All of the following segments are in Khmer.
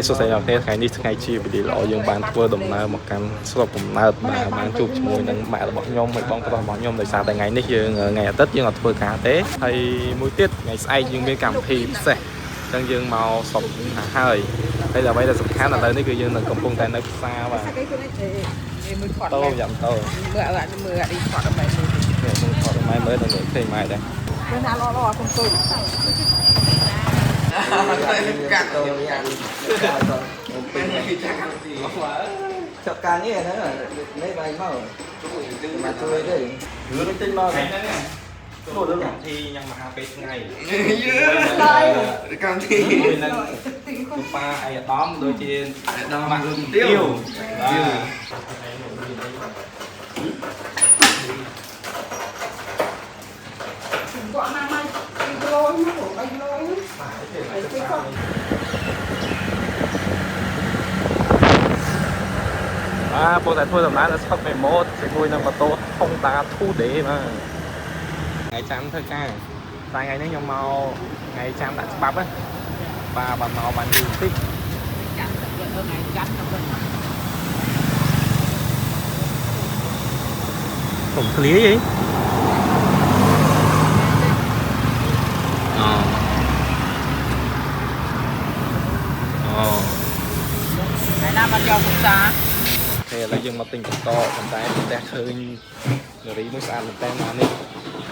សួស្តីអ្នកទាំងថ្ងៃនេះថ្ងៃជាវេលាល្អយើងបានធ្វើដំណើរមកកាន់ស្រុកកំណើតបាទបានជួបជាមួយនឹងម៉ាក់របស់ខ្ញុំហើយបងប្រុសរបស់ខ្ញុំដោយសារតែថ្ងៃនេះយើងថ្ងៃអាទិត្យយើងអត់ធ្វើការទេហើយមួយទៀតថ្ងៃស្អែកយើងមានកម្មវិធីពិសេសអញ្ចឹងយើងមកស្រុកហើយហើយអ្វីដែលសំខាន់ឥឡូវនេះគឺយើងនឹងកំពុងតែនៅផ្សារបាទ មួយថត តោយ៉ាំតោ មើលអត់មើលអត់ថតដើម្បីមើល នេះនឹងថតម៉ែមើលដល់ឃើញម៉ែដែរ មើលណាល្អល្អគុំទូ កាត់ទៅចាប់ការនេះហ្នឹងនេះបាយមកមកជួយទេរឿងទិញមក ថ្ងៃហ្នឹងចូលដល់កម្មវិធីញ៉ាំអាហារពេលថ្ងៃ កម្មវិធី មួយនឹងលោកប៉ាឯកឧត្តមដូចជា ដល់ ម៉ាក់ រឿង ទៀ ទៀ វ វ បាទ គាត់មកមក2គីឡូនោះ3គីឡូនោះហើយទីគាត់ បាទពួកតែធ្វើដំណើរដល់ស្រុកមេមត់ជាមួយនឹងម៉ូតូ Honda 2D បាទថ្ងៃច័ន្ទធ្វើការតែថ្ងៃនេះខ្ញុំមកថ្ងៃច័ន្ទដាក់ច្បាប់ណាបាទបាទមកបានយូរបន្តិច ចាំទៅថ្ងៃចាំទៅ កុំធ្លាយអីអូអូ ថ្ងៃណាមកយកពុសា OK ឥឡូវយើងមកទិញបន្តប៉ុន្តែផ្ទះឃើញនារីមួយស្អាតមែនតើណានេះ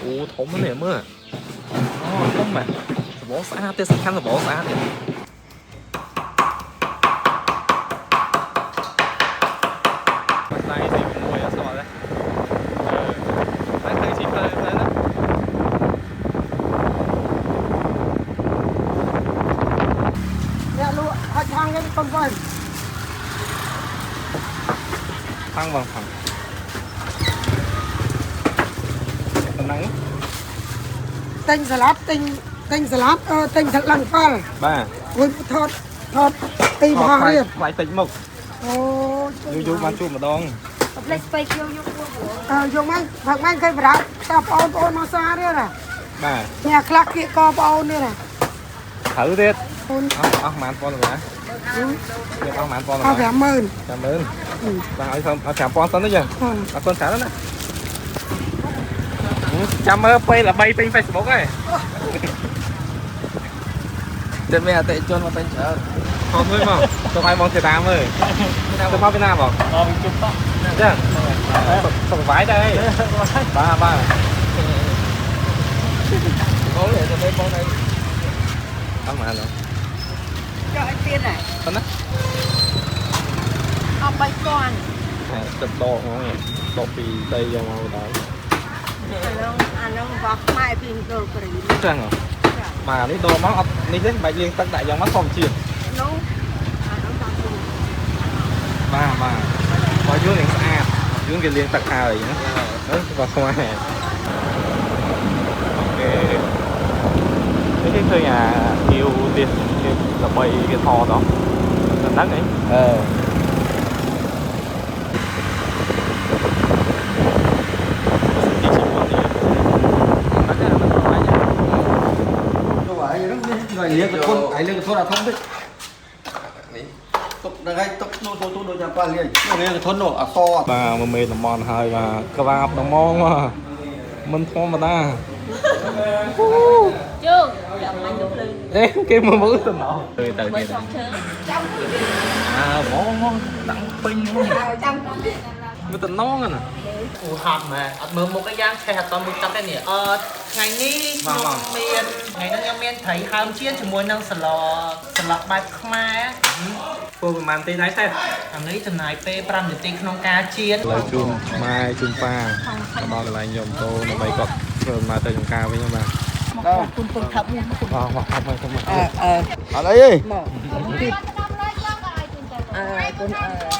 អូធំណាស់នេះមើលអូធំមែនសបោស្អាតទេសំខាន់សបោស្អាតទេ ដៃទី6អត់ស្គាល់ទេអឺតែឃើញស៊ីផ្លូវផ្លូវណា អ្នកលក់ហត់ថងគេកុំវិញ ផាំងបងផាំងប៉ុណ្ណឹង ទិញសាឡាត់ទិញទិញសាឡាត់អឺទិញសាឡឹងប៉ាល់ បាទ រួចថតថតទីផោះទៀត ថ្លៃតិចមុខ អូ យូរយូរបានជួបម្ដង ផ្លេចស្បៃខៀវយកួរ អឺយកមកផឹកមកគេប្រាក់តាបងប្អូនមកសាទៀតណា បាទ អ្នកខ្លះគៀកកបងអូនទៀតណា ត្រូវទៀត អូន អស់អស់ប្រហែលប៉ុនដុល្លារខ្ញុំអស់ប្រហែលប៉ុនដុ អស់ ល្លារ 50000 50000បាទឲ្យឲ្យ5000សិនទៅចឹងអរគុណច្រើនណាស់ចាំមើលពេលល្បីពេញ Facebook ហើយ តែមានអតិជនមកពេញច្រើន ថតមួយមកទៅឲ្យបងទៅតាមមើលទៅមកពីណាបង មកពីជុំតោះ ចឹងសុខសប្បាយដែរបាទបាទ អូយតែបងឯង អស់មកហើយ ចុះឲ្យទៀតហ៎ ប៉ុណ្ណា អស់3000 តែទឹកដកហ្មងដកពីដីយកមកដល់ អានោះអានោះរបស់ខ្មែរពីមណ្ឌលគិរី ចឹងហ៎បាទនេះដកមកអត់នេះទេបាច់លាងទឹកដាក់យ៉ាងមកធម្មជាតិ នោះអានោះតាមទូ បាទបាទបើយូរនឹងស្អាតយូរគេលាងទឹកហើយណាអឺបាទស្មាអូខេនេះគេឃើញអាគៀវទៀតគេល្បីគេថតដល់ហ្នឹងអី អឺ ទីជីវនេះហ្នឹងហ្នឹងហ្នឹង ទៅហើយហ្នឹងនេះលៀងកធនហើយលៀងកធនអាធំតិចនេះទុកដល់ហើយទុកនោះទូដូចចាំប៉ាលៀងលៀងកធននោះអស បាទមកមេតំនហើយបាទក្រាបតំងមកមិនធម្មតា ជើងចាំបាញ់ទៅភ្លើង អេគេមើលមើលតំណទៅទៅ មើល ទៀត ចង់ឈើចាំ អើហ្មងហ្មងដាក់ពេញហ្មង ចាំ មើលតំណងណា អូហត់មែនអត់មើលមុខអីយ៉ាងឆេះអត់តមួយទឹកទេនេះអឺថ្ងៃនេះខ្ញុំមានថ្ងៃនេះខ្ញុំមានត្រីហើមចៀនជាមួយនឹងសឡសឡបែបខ្មែរ ធ្វើប្រហែលទីដែរសេះ អានេះចំណាយពេល5នាទីក្នុងការចៀន ឥឡូវជូនម៉ែជូនប៉ាទៅដល់កន្លែងយកម៉ូតូដើម្បីគាត់ធ្វើដំណើរទៅចំការវិញហ្នឹងបាទ មកគុំគុំថប់មក មកមកថប់មកថប់មក អឺអឺ អត់អីទេ មកទៀតអឺគុំអឺ